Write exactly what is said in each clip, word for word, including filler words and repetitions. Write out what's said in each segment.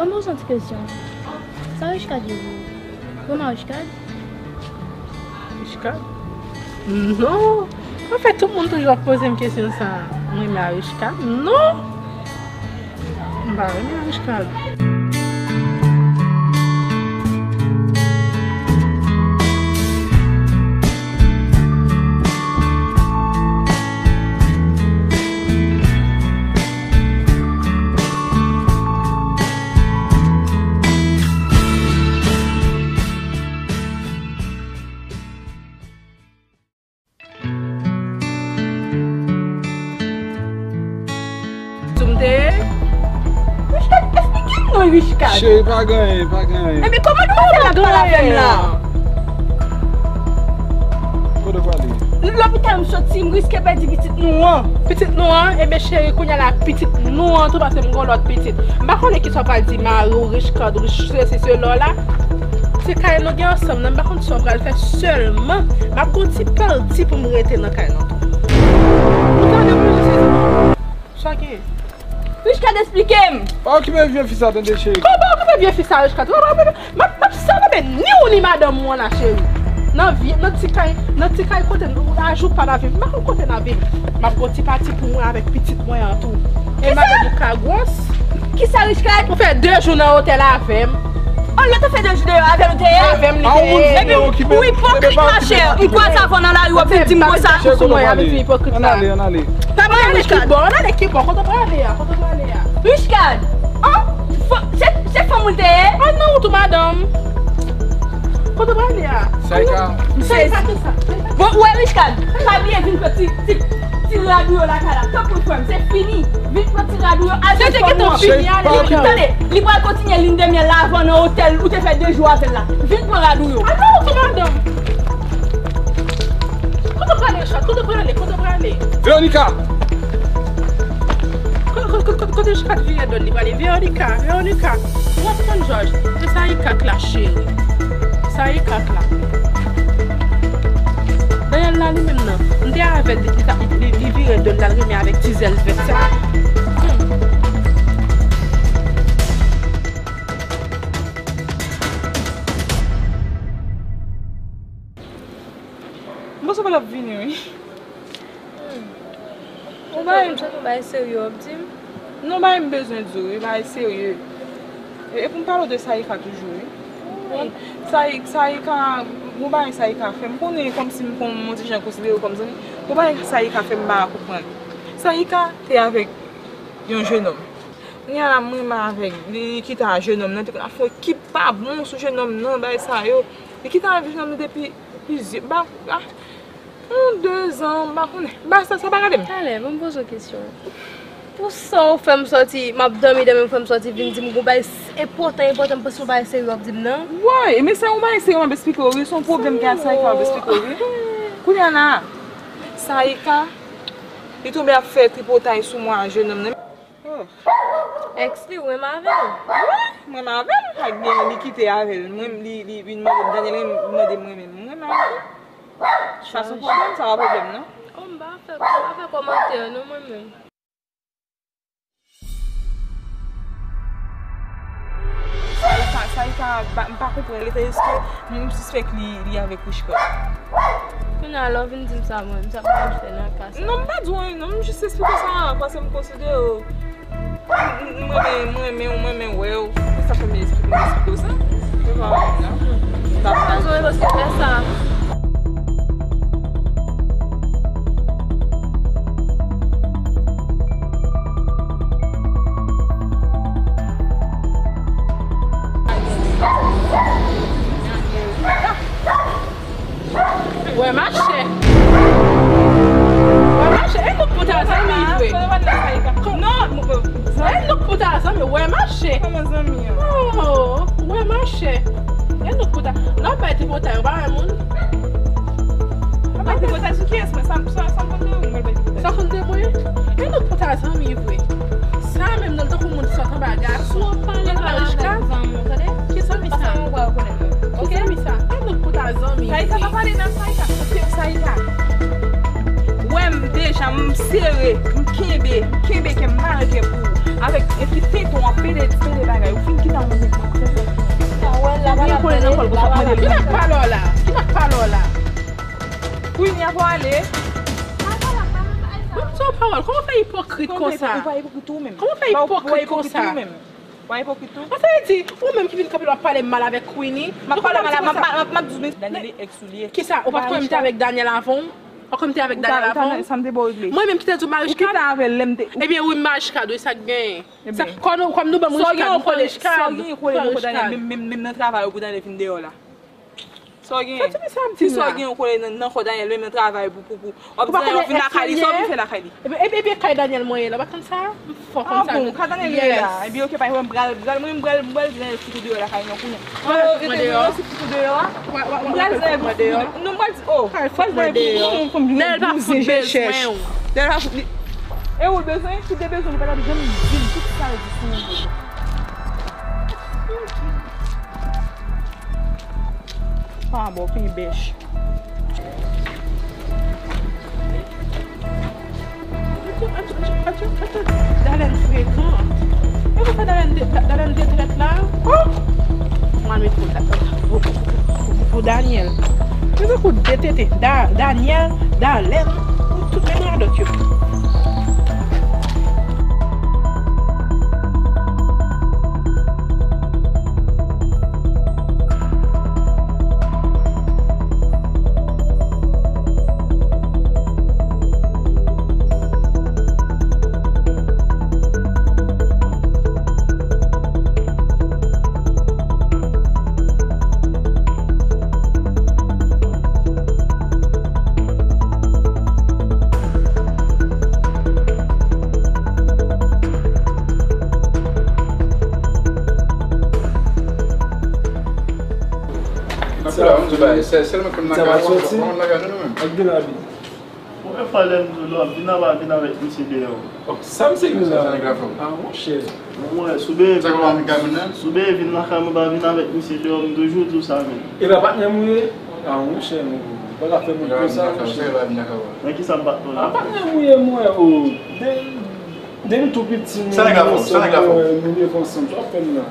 Ban m poze yon ti kesyon. Sa Richcard ye pou ou? Ou renmen Richcard? Richcard? Non. Anfèt, tout moun toujou ap poze m kesyon sa a. Mwen renmen Richcard? Non. M pa renmen Richcard. Sou m te ye? Richcard, esplike m non, Richcard. Cheri, pa gen anyen, pa gen anyen. Epi kòman nou fè la avè m la? Kote w prale? Lopital m soti, m riske pèdi pitit nou an. Pitit nou an? Ebyen cheri, kounye a la pitit nou an tou, paske m gen yon lòt pitit. M pa konnen kisa w pral di mari w, Richcard, ou sesi sela w la. Se kay nou gen ansanm nan, m pa konn sa w pral fè sèlman. M ap gon ti pèdi pou m rete nan kay nou tou. Ou tande, mwen sezi. Sa gen? Richcard, esplike m. Pa okipe vye fi sa, tande, cheri. Kòman pa okipe vye fi sa, Richcard? M ap, m ap, m ap sèlman ni ou ni madanm ou an la, cheri. Nan vye, nan ti kay, nan ti kay kote nou, ajou pa n ap viv. M pa konn kote n ap viv. M ap gon ti pati pou mwen avèk pitit mwen an tou. E madanm ou ka gwòs. Kisa, Richcard? Ou fè de jou nan otèl avè m. Oh, lè w te fè de jou deyò avè l ou te ye? Avè m li te ye. Epi ou ipokrit, machè. M kwaze avè w nan lari, w ap vin di m konsa. Sou mwen, avè ti ipokrit la. Ann ale, ann ale. Pa mande Richcard. Ann ale ki bò, ann ale ki bò. Kote w prale a? Kote w prale a? Richcard! Oh, se, se fanm ou l te ye? Ah non, ou tou madanm. Kote w prale a? Saïka. Saïka, kisa? Bon, ou wè, Richcard, pa bliye vin pran ti, ti, ti rad ou yo lakay la. Tanpri, frè m, se fini. Vin pran ti rad ou yo, al jwenn fanm ou an. Tande, li pral kontinye lin de myèl la avè w nan otèl ou te fè de jou avè l la. Vin pran rad ou yo. Ah non, ou tou madanm. Kote w prale, Richcard? Kote w prale? Kote w prale? Veronica! Ko-, ko-, ko-, ko-, kote Richcard vire do l li prale? Veronica, Veronica, w ap konn jòj. E Saïka k la, cheri. Saïka k la. Dayè la li menm nan, m te avè l, li, li, li, li vire do l, l al renmen avèk ti zèl vèt sa. Hmm. M panse w pa t ap vini, wi. Hmm. Ou bay m, se yon bagay serye w ap di m? Non, bagay m bezwen di w, wi, bagay serye. E, e pou m pale w de Saïka toujou, wi. Wi. Saï-, Saïka, gon bagay Saïka fè. M konnen kòmsi m konn, m on ti jan konsidere w kòm zanmi. Gon bagay Saïka fè, m pa konprann. Saïka te avèk yon jenòm. Kounye a la, m renmen avè l. Li, li kite a jenòm nan. Te konn ap fè yon ekip pa bon sou jenòm nan, bagay sa yo. Li kite avèk jenòm nan depi plizyè, ba, ah, yon de zan, m pa konnen. Ba sa, sa pa gade m. Talè, ban m poze w kesyon. Pou sa w fè m sòti, m ap dòmi, dòmi, w fè m sòti, vin di m gon bagay s-, enpòtan, enpòtan, m panse yon bagay serye w ap di m nan. Wi, men se yon bagay serye m ap esplike w, wi, se yon pwoblèm gen ak Saïka m ap esplike w, wi. Kounye a la, Saïka, li tonbe ap fè tripotay sou mwen a jenòm nan. Oh. Èks li, ou renmen avè l? Wi, m renmen avè l. Ak gen li kite avè l. Mwen, li, li vin mande m, Daniel, li mande m renmen m. M renmen avè l. Sa se yon pwoblèm, sa pa pwoblèm, non. Oh, m pa fè, m pa fè kòmantè, non, mwen menm. Saïka, Saïka, ba, m pa konprann. Leta eske m sispèk li, li avèk Richcard. Kounye a, lè w vin di m sa, mwen, m sa pral fè nan ka sa? Non, m pa di w anyen, non, m jis esplike sa, paske m konsidere w. M, m, m renmen, m renmen w, m renmen wè w. Se sa fè m esplike, m esplike w sa. Se pa anyen, non. M pa pral. Dezole paske m fè sa. Wè machè. Wè machè. E nou k pou ta zanmi vre. Non. E nou k pou ta zanmi. Wè machè. Kòman zanmi an? Oh, wè machè. E nou k pou ta. N ap bay tripotay, ou pa wè moun. N ap bay tripotay sou kiyès, mwen? Sa, sa, sa m konn de ou, mwen bay tripotay. Sa konn de mwen? E nou k pou ta zanmi vre. Sa menm nan tankou moun sòt anba gason. Ou ap pale mal avèk zanmi w, tande? Ki zanmi sa? Paske mwen wè w konnen mwen. Ki zanmi sa? E nou k pou ta zanmi. Saïka, pa pale nan Saïka. Saïka. Wè m deja, m sere, m kenbe, m kenbe kè m mare kè pou ou. Avèk, epi tenten w ap pede, pede bagay. Ou fin kite Ki n ap pale w la? Ki n ap pale w la? Queenie, a pou ale. Mwen, sa w pawòl, kòman w fè ipokrit konsa? Ou pa ipokrit ou menm. Kòman w fè ipokrit konsa? Ou pa ipokrit ou menm. Ou pa ipokrit tou? Sa vle di, ou menm ki vin kanpe la w ap pale mal avèk Queenie. M ap pale mal, m ap, m ap, m ap di w, men Daniel e ex ou li ye. Kisa? Ou pa t konnen m te avèk Daniel avan w? Ou pa t konnen m te avèk Daniel avan w? Sa m te ba w regle. Mwen menm ki te di w Marichka? Ou kite avè l lè m te. Ebyen wi, Marichka, wi, sa k genyen. Sa, kòm nou, kòm nou ban Marichka, nou pran Marichka, nou pran Marichka. Menm, menm nan travay ou pou Daniel vin deyò la. Sa w genyen? Sa w genyen ou kole nan, nan kò Daniel, menm nan travay pou, pou, pou. W ap di Daniel vin lakay li, sa w vin fè lakay li? Ebyen, ebyen, ebyen, kay Daniel mwen ye la, w pa konn sa? M fò konn sa. Ah bon, kay Daniel ye la. Ebyen, ok, pa gen pwoblèm, m pral, m pral, mwen, m pral, m pral di Daniel fout ou deyò lakay nou kounye a. Mwen, mwen, mwen, deyò. M pral di Daniel fout ou deyò. Non, m pral di, oh, m pral di Daniel fout ou deyò. Daniel pa fout bezwen w. Daniel pa fout li. E ou l bezwen? Si te bezwen, li pa t ap janm di m tout sa l di sou mwen. Pa bon, pi bèch. Dalen frekan. E pou fè Dalen de, Dalen de trèt la? Oh! Mwen met pou, pou, pou, pou Daniel. Se tankou de tete. Da, Daniel, Dalen, tout menm radòt yo. Sa va soti? Ak de lavi. Premye fwa lè m di w lè w ap vin ap vin avèk misye deyò. Oh, sa misye gen la? Ah, monchè. Mwen, si w bezwen vin lakay mwen, pa vin avèk misye deyò, m toujou di w sa, men. E pa patnè m ou ye? Ah, monchè, nou pa ka fè moun konsa, monchè. Nan kisa m patnè w la? Ah, patnè m ou ye, mwen, oh. De, depi tou piti, nou leve ansanm, nou leve ansanm. Sa w ap fè m la?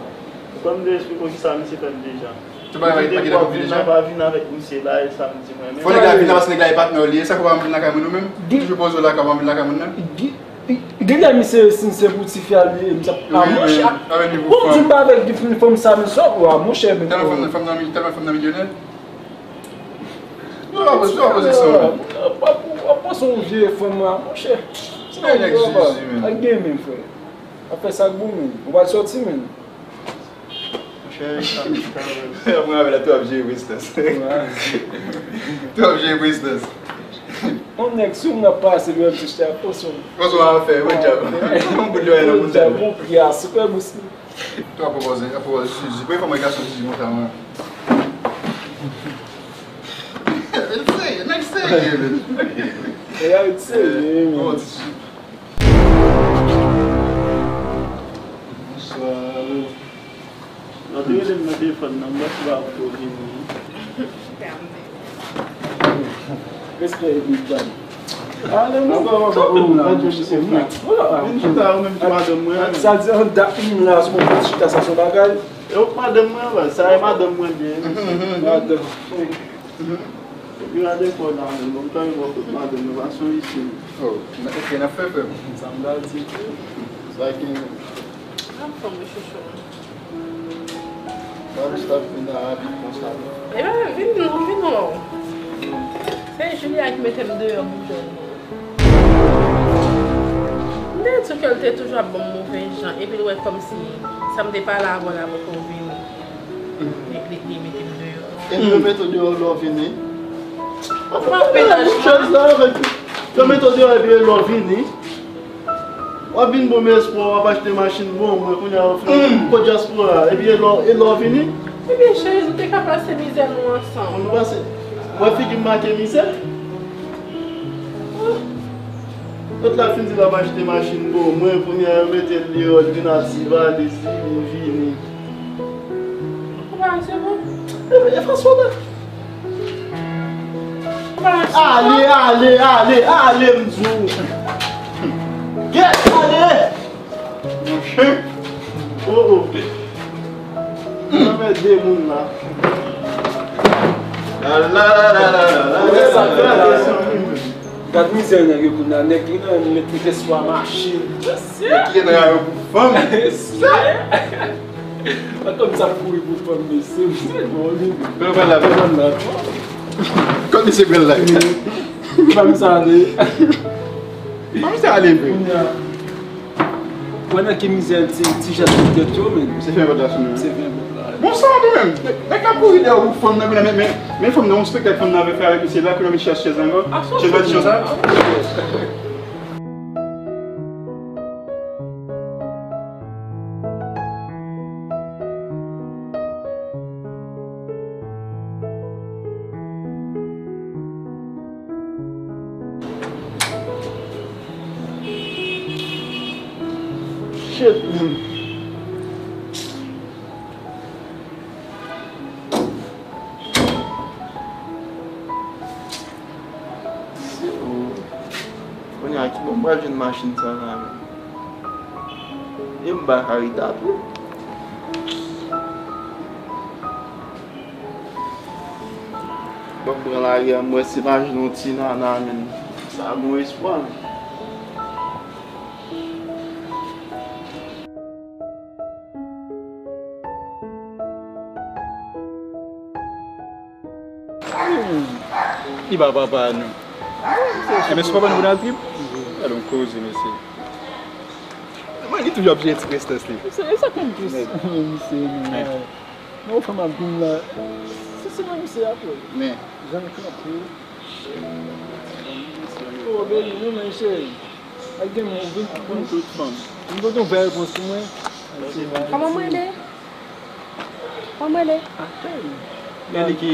Ban m te eksplike w kisa misye fè m deja. Tout bagay pa gen pou vin deja. Pa vin avèk misye la, e sa m di mwen menm. Fò nèg la vin la, paske nèg la e patnè w li ye. Sa fè w pa vin lakay moun ou menm? Ou toujou poze w lakay, w pa vin lakay moun nan? Gen lè misye, si se pou tifi a li ye, misye ap, a monchè. Bon, di m pa avèk fanm sa, men sa, wa, monchè, men. Tèlman fanm nan, fanm nan, tèlman fanm nan milyonè. Non, w ap poze, w ap poze sa. W ap, w ap panse yon vye fanm la, monchè. Ak gen men, frè. Afè sa k bon, men. Ou pral sòti, men. Monchè, sa m di kanmenm. Mwen avè l tou ap jere prestans. Tou ap jere prestans. Yon nèg sou moun ap pase, li wè m touche a poson. Poson a fè, bon djab. Yon bout lè nan moun sa. Bon, pya, sipè bous li. Tou ap pwopoze, ap pwopoze Jezi. Premye fwa m wè gason Jezi konsa, mwen. Nèg serye, nèg serye, men. Nèg serye, men. Bonswa. Lè w te rele m nan telefòn nan, m panse w pa poko vini. Respè, Big Daddy. Ale, mwen. Vin chita, ou menm ki madanm mwen. Sa di an dat m la, sou mwen chita, sa se yon bagay. E ou k madanm mwen, sa e madanm mwen byen. Madanm. Epi gade kò la menm, bon, m ta rive kot madanm nan, pa sonje si. Oh, n-, ok, n ap fè fè. Sa m ta di tou. Sa gen. Anfòm, wi, chouchou. Sa jis ap vin la rapid konsa. Ebyen, vin non, vin non. Se Julia ki mete m deyò pou jwenn ou. M te di w ke l te toujou ap ban m move jan, epi l wè kòmsi sa m te pale avè w la poko vini. Li, li, li mete m deyò. Epi yo mete w deyò lè w vini. Ou pa fè nan chèz la avèk yo mete w deyò epi lè w vini. W ap vin bon, men espwa w ap achte machin bon, mwen kounye a w fin kot dyaspora, epi e lè w, e lè w vini. Ebyen, cheri, nou te ka pase mizè nou ansanm. Nou pase, w wè figi m make mizè? Lòt la fin di l ap achte machin bon, mwen kounye a yo mete l deyò, li vin ap ti valiz li, li vini. Ou pa ansye bon? E, e fason la. Ale, ale, ale, ale, m di w. Get, ale! Monchè. Oh, oh. Sa fè de moun la. Gad mizè nèg yo kounye a, nèg yo nan met tout espwa machin. Nèg ki gen nan yo pou fanm. Atann sa kouri pou fanm, mesye, mesye, bon, li. Bèl, bèl la, bèl la. Kòm misye bèl la. Fanm sa ale. Fanm sa ale vre. Kounye a, wè nan ki mizè ti, ti jès pou tèt yo, men. Se ven vòt la sou nou. Se ven vòt la. Bon, sa tou menm. Nèg la kouri dèyè ou fanm nan, men, men, men fanm nan, yon spektak fanm nan avè fè avèk misye la, kounye a misye chèz la ankò. Chèz la di konsa. Shit, man. Kounye a, ki bò m pral jwenn machin sa la menm? E m pa ka rete atò. Ban m pran lari a, m wè si m pa jwenn yon ti nana, menm. Sa gon espwa, menm. Li pa papa nou. Enben, se papa nou pou n al trip? Gade yon koze, mesye. Mwen, li toujou ap jere ti prestans li. E sa k ap jis. Misye, men. Nan ou fanm ap vin la. Se, se nan misye apre. Men. Jan l kanpe. Oh, baby, nou men cheri. Ak gen moun vin pou tout fanm. M pote yon vè repons pou mwen. Kòman mwen rele? Kòman mwen rele? Atèl. Men li ki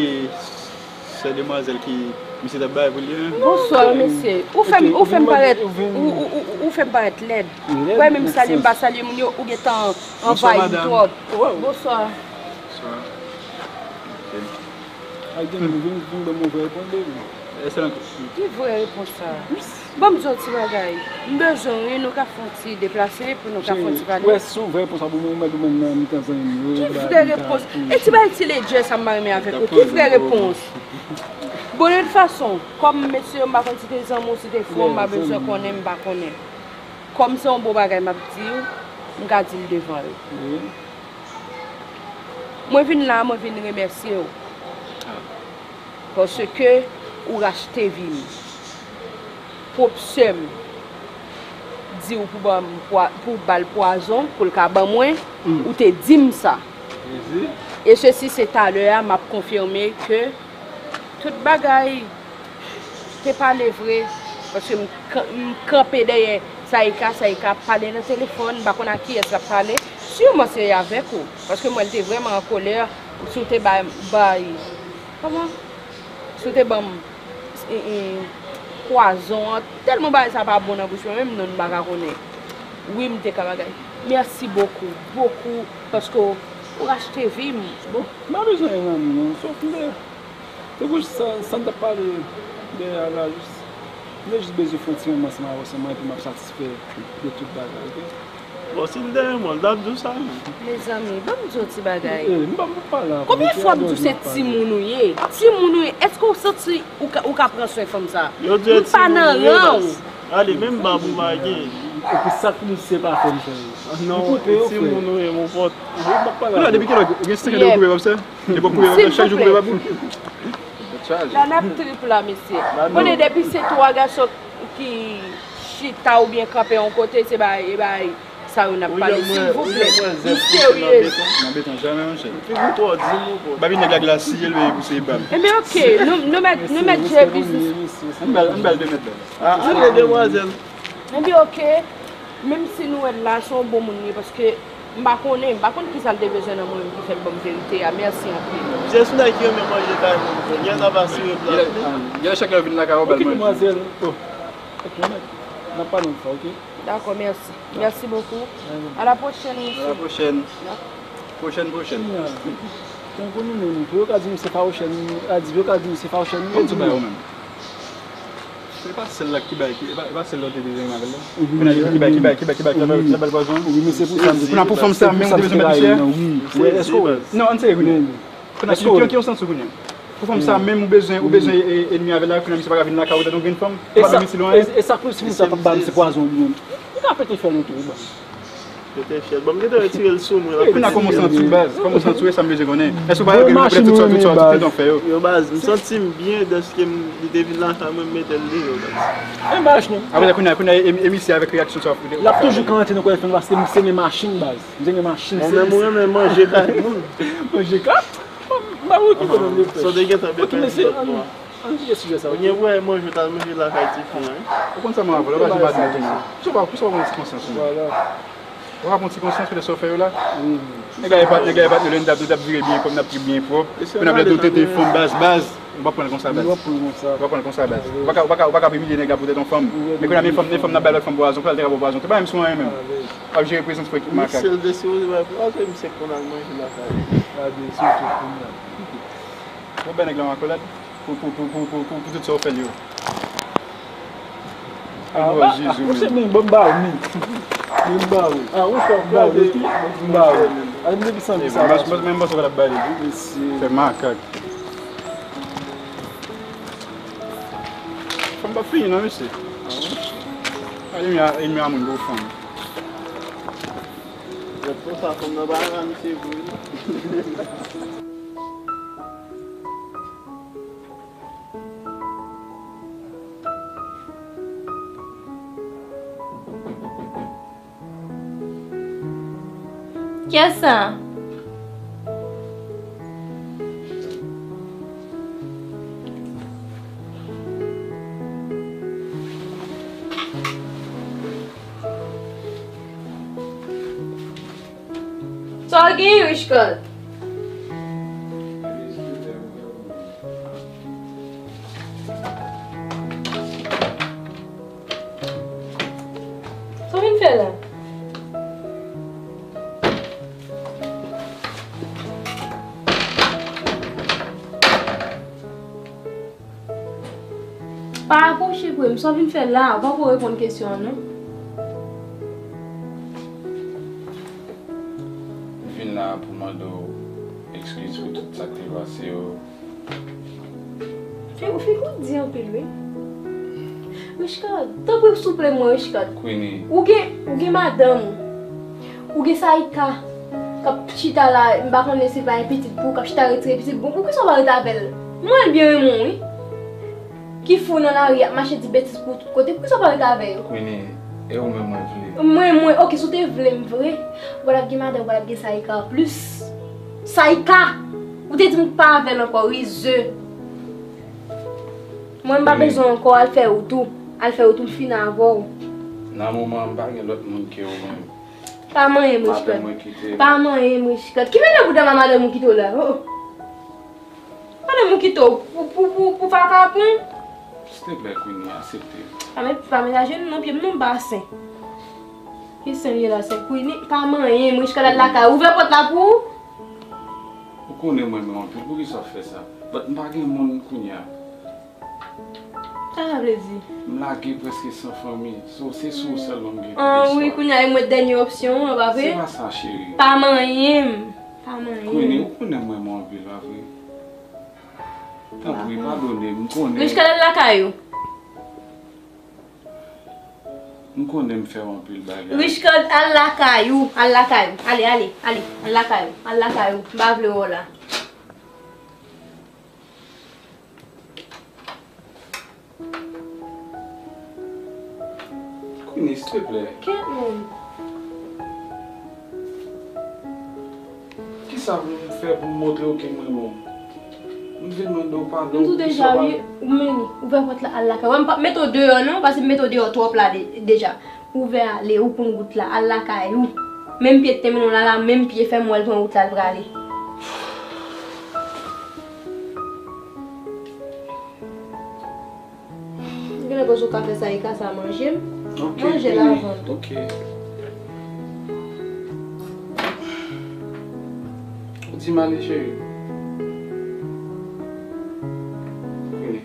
sè demwazèl ki misye t ap bay pou li an. Bonswa, mesye. Ou fè m, ou fè m parèt, ou, ou, ou, ou fè m parèt lèd. Ou wè, menm salye m pa salye moun yo, ou gentan anvayi m twòp. Bonswa. Bonswa. Ak gen moun vin, vin ban m yon vre repons, baby. Ki vre repons sa? Ban m di w yon ti bagay. M bezwen w, wi, nou ka fè yon ti deplase pou nou ka fè yon ti pale. Cheri, ou wè, si yon vre repons sa pou mwen, ou mèt ou menm nan mitan zanmi m yo. Ki vre repons? E ti bagay ti ledjè sa m pa renmen avèk ou. Ki vre repons? Bon, de tout fason, kòm mesye yo, m pa konn si te zanmi w, si te fran, m pa bezwen konnen, m pa konnen. Kòm se yon bon bagay m ap di w, m ka di l devan yo. Mwen vin la, mwen vin remèsye w. Paske ou rachte vi m. Pwòp sè m di w pou ban m pwa-, pou ba l pwazon, pou l ka ban mwen, ou te di m sa. E sesi, se talè a m ap konfime ke tout bagay te pale vre, paske m kan-, m kanpe dèyè Saïka, Saïka ap pale nan telefòn, m pa konn ak kiyès l ap pale. Siman se avèk ou, paske m wè l te vrèman an kolè, si w te bay, bay, kòman? Si w te ban m, e, e, pwazon an, tèlman bagay sa pa bon nan bouch mwen, menm non m pa ka konnen. Wi, m te ka bagay. Mèsi bokou, bokou, paske w, ou rachte vi m. Bon, m pa bezwen anyen nan nou non, sòf m te Te bouch san, san t ap pale dèyè a la, jis, m te jis bezwen fè yon ti moman ansanm avè w sèlman, epi m ap satisfè de tout bagay, oke? Bon, si l te renmen w, l t ap di w sa, non. Mezanmi, ban m di w yon ti bagay. Eh, m pa, m pa pale avè w, konbyen fwa m di w se timoun ou ye? Timoun ou ye. Èske w santi ou ka, ou ka pran swen fanm sa? Yo di w timoun ou ye, baz. Ale, menm bab ou pa gen. Epi sa k misye pa fè m fè yo. Non, timoun ou ye, mon pote. Kounye a, depi kilè w gen senk an depi w koupe bab sa? Depi w koupe bab sa, chak jou w koupe bab ou? La n ap trip la, mesye. Konnen depi se twa gason ki chita oubyen kanpe yon kote, se bay, e bay sa yo n ap pale. Silvouplè, bi serye. Nan beton, jamè, monchè. Babi nèg la glasiye l veye pou se bab. Ebyen, oke, nou, nou mèt, nou mèt jere biznis. Ann ba l, ann ba l de mèt la. Ah, ale, demwazèl. Ebyen, oke. Menm si nou wè l la, se yon bon moun li ye, paske m pa konnen, m pa konn kisa l te bezwen nan mwen menm ki fè l ban m verite a. Mèsi anpil. Misye se yon nèg ki renmen manje kay moun vre. Gen sa pa sou plas li. Gen chak lè vin lakay ou bèl manje. Oke, demwazèl. Oh. Oke, n ap pale yon fwa, oke? Dakò, mèsi. Mèsi bokou. A la pwochèn, mesye. A la pwochèn. Pwochèn, pwochèn. Kounye a, tan konnen menm, pou yo ka di m se fawochèn, a di yo ka di m se fawochèn. Kòm tou bay ou menm. Se pa sèl la ki bay, ki, e pa, e pa sèl la w te bezwen avè l la. Kounye a, ki bay, ki bay, ki bay, ki bay, ki bay, ki bay pwazon. Wi, men se pou sa, se pou sa m te bezwen mèt misye. Wi, èske w wè? Non, ann serye kounye a. Kounye a, ki, ki, ki w santi w kounye a? Pou fanm sa menm ou bezwen, ou bezwen e- e- enmi avè l la, kounye a misye pa ka vin lakay ou tankou yon grenn fanm. Ou pa menm isi lwen. E sa pou si sa pa ba misye pwazon li menm. Li ka pete fyèl ou tou, baz. Pete fyèl. Bon, m gentan retire l sou mwen la. Kounye a kòman w santi w, baz? Kòman w santi w? E sa m bezwen konnen. Èske w pa regrèt tout sa, tout sa, tout sa w fè yo? Yo, baz, m santi m byen dèske m- li te vin lakay mwen, m mete l deyò, baz. E machin. Apre sa, kounye a, kounye a, e- e- e misye avèk reyaksyon sa w ap fè. L ap toujou ka rantre nan kòlè fanm paske misye renmen machin, baz. Misye renmen machin. Mwen menm, mwen renmen manje kay moun. Manje kay? M pa wè ki kote m te fè. Sa w te gentan byen pèdi lòt bò a. Ann kite sijè sa, ok? Ou gen pou w al manje, w t al manje lakay tifi a, wi. Ou konn sa mwen avè w la, w pa janm pa di m tou non. Kisa w pa, kisa w pa pran ti konsyans ou menm? Vwala. Ou pa pran ti konsyans poutèt sa w fè yo la? Wi. Nèg la e pa, nèg la e pa t yo lè n t ap, n t ap vire byen pwòp, n ap trip byen pwòp. Epi n ap lè di w tete fanm baz, baz. Ou pa pran l konsa, baz. Ou pa pran l konsa, baz. Ou pa ka, ou pa ka, ou pa ka ap imilye nèg la poutèt yon fanm. Men kounye a, men fanm, men fanm nan bay lòt fanm pwazon, pou l al te ka ba w pwazon. Te bay m sou anyen menm. W ap jere prezans fèk makak. Misye l deside bay pwazon, misye konn al manje lakay. Gade, sou tout kounye a. Ou bay nèg la yon akolad pou, pou, pou tout sa w fè l yo. Ah, ah, ah, se mwen, bon, m ba ou, men. Men m ba ou. Ah, ou fè m ba ou, m ba ou. Al m depi santi sa. Men m panse w pa t ap ba li tou. Mesye. Fè makak. Fanm pa fini non, mesye. Ah, wi. Enmi a, enmi a moun gwo fanm. Lòt fwa sa, fanm nan pa ka misye vre non. Kiyès sa? Sa w gen, Richcard? Sa w vin fè la? Pa apwoche vre m, sa w vin fè la a? Ou pako reponn kesyon an non. M vin la pou mande w ekskiz pou tout sa k te pase yo. Fè ou fè ou di anpil wi. Richcard, tanpri souple mwen Richcard. Queenie. Ou gen, ou gen madanm ou. Ou gen Saïka k ap chita la, m pa konnen si l pa gen pitit pou ou, k ap chita retire pitit pou ou. Poukisa w pa rete avè l? M wè l byen renmen w wi. Ki fou nan lari ap mache di betiz pou ou tout kote. Poukisa w pa rete avè yo? Queenie, e ou menm mwen vle. Mwen, mwen, ok, si w te vle m vre, ou pa t ap gen madanm, ou pa t ap gen Saïka anplis. Saïka! Ou te di m pa avè l ankò, rizè. Mwen, m pa bezwen w ankò, al fè wout ou. Al fè wout ou, m fini avè w. Nan moman an, m pa gen lòt moun ke ou menm. Pa manyen m, Richcard. Madanm mwen kite m. Pa manyen m, Richcard. Ki mennaj ou dan madanm ou kite w la? Oh, oh. Madanm ou kite w pou, pou, pou, pou vakabon? Silteplè, Queenie, aksepte. Pa men, pa mete ajenou nan pye m non, m pa sen. Ki sen m ye la, sen Queenie? Pa manyen m, Richcard, al lakay ou. Ouvè pòt la pou ou. Ou konnen mwen renmen w anpil, poukisa w fè sa? But m pa gen moun kounye a. Sa sa vle di? M lage prèske san fanmi. So, se sou ou sèlman m gen tout espwa. Ah wi, kounye a e mwen dènye opsyon an, pa vre? Se pa sa, cheri. Pa manyen m. Pa manyen m. Queenie, ou konnen m renmen w anpil, pa vre? Tanpri, padone m, m konnen. Richcard, al lakay ou. M konnen m fè w anpil bagay. Richcard, al lakay ou, al lakay ou. Ale, ale, ale, al lakay ou, al lakay ou. M pa vle wè w la. Queenie, silteplè. Kèt non. Kisa pou m fè pou m montre w ke m renmen w? M vin mande w padon. M di w deja wi, ou men ni, ouvè pòt la, al lakay ou. Wè m p ap mete w deyò non, paske m mete w deyò twòp la de- deja. Ouvè ale, ou konn wout la, al lakay ou. Menm pye k te mennen w la, la menm pye, fè m wè l pran wout la, l prale. Genlè koz ou ka fè sa, e ka sa manje m. Ok, manje l avan tou. Ok. Ou di m ale, cheri. Queenie.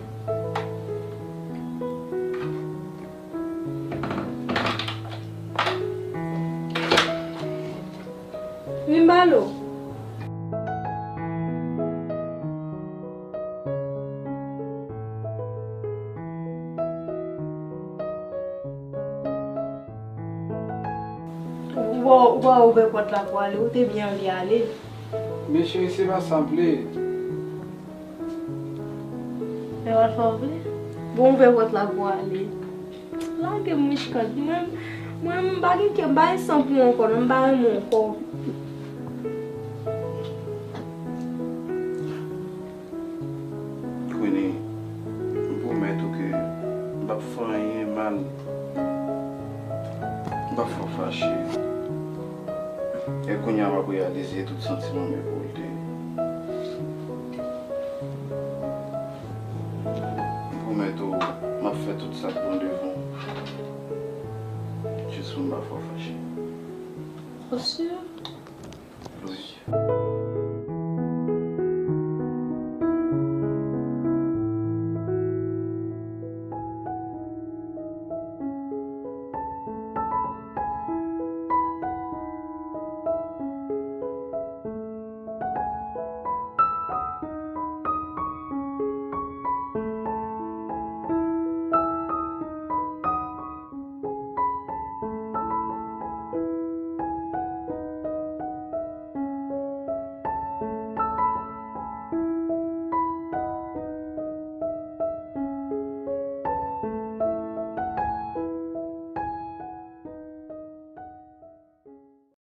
Vin balo. Bon, ouvè pòt la pou ale, ou te byen anvi ale. Men cheri, se pa sa m vle. Men w al fè w vle. Bon, ouvè pòt la pou ale. Lage m, Richecande. Mwen, mwen, m pa gen kè, m pa gen san pou ou ankò, non, m pa renmen w ankò. Queenie, m pwomèt ou ke m p ap fè anyen mal. M p ap fè w fache. E kounye a m ap reyalize tout santiman m rekolte. M pwomèt ou, m ap fè tout sa k bon devan w. Jis pou m pa fè w fache. Ou si?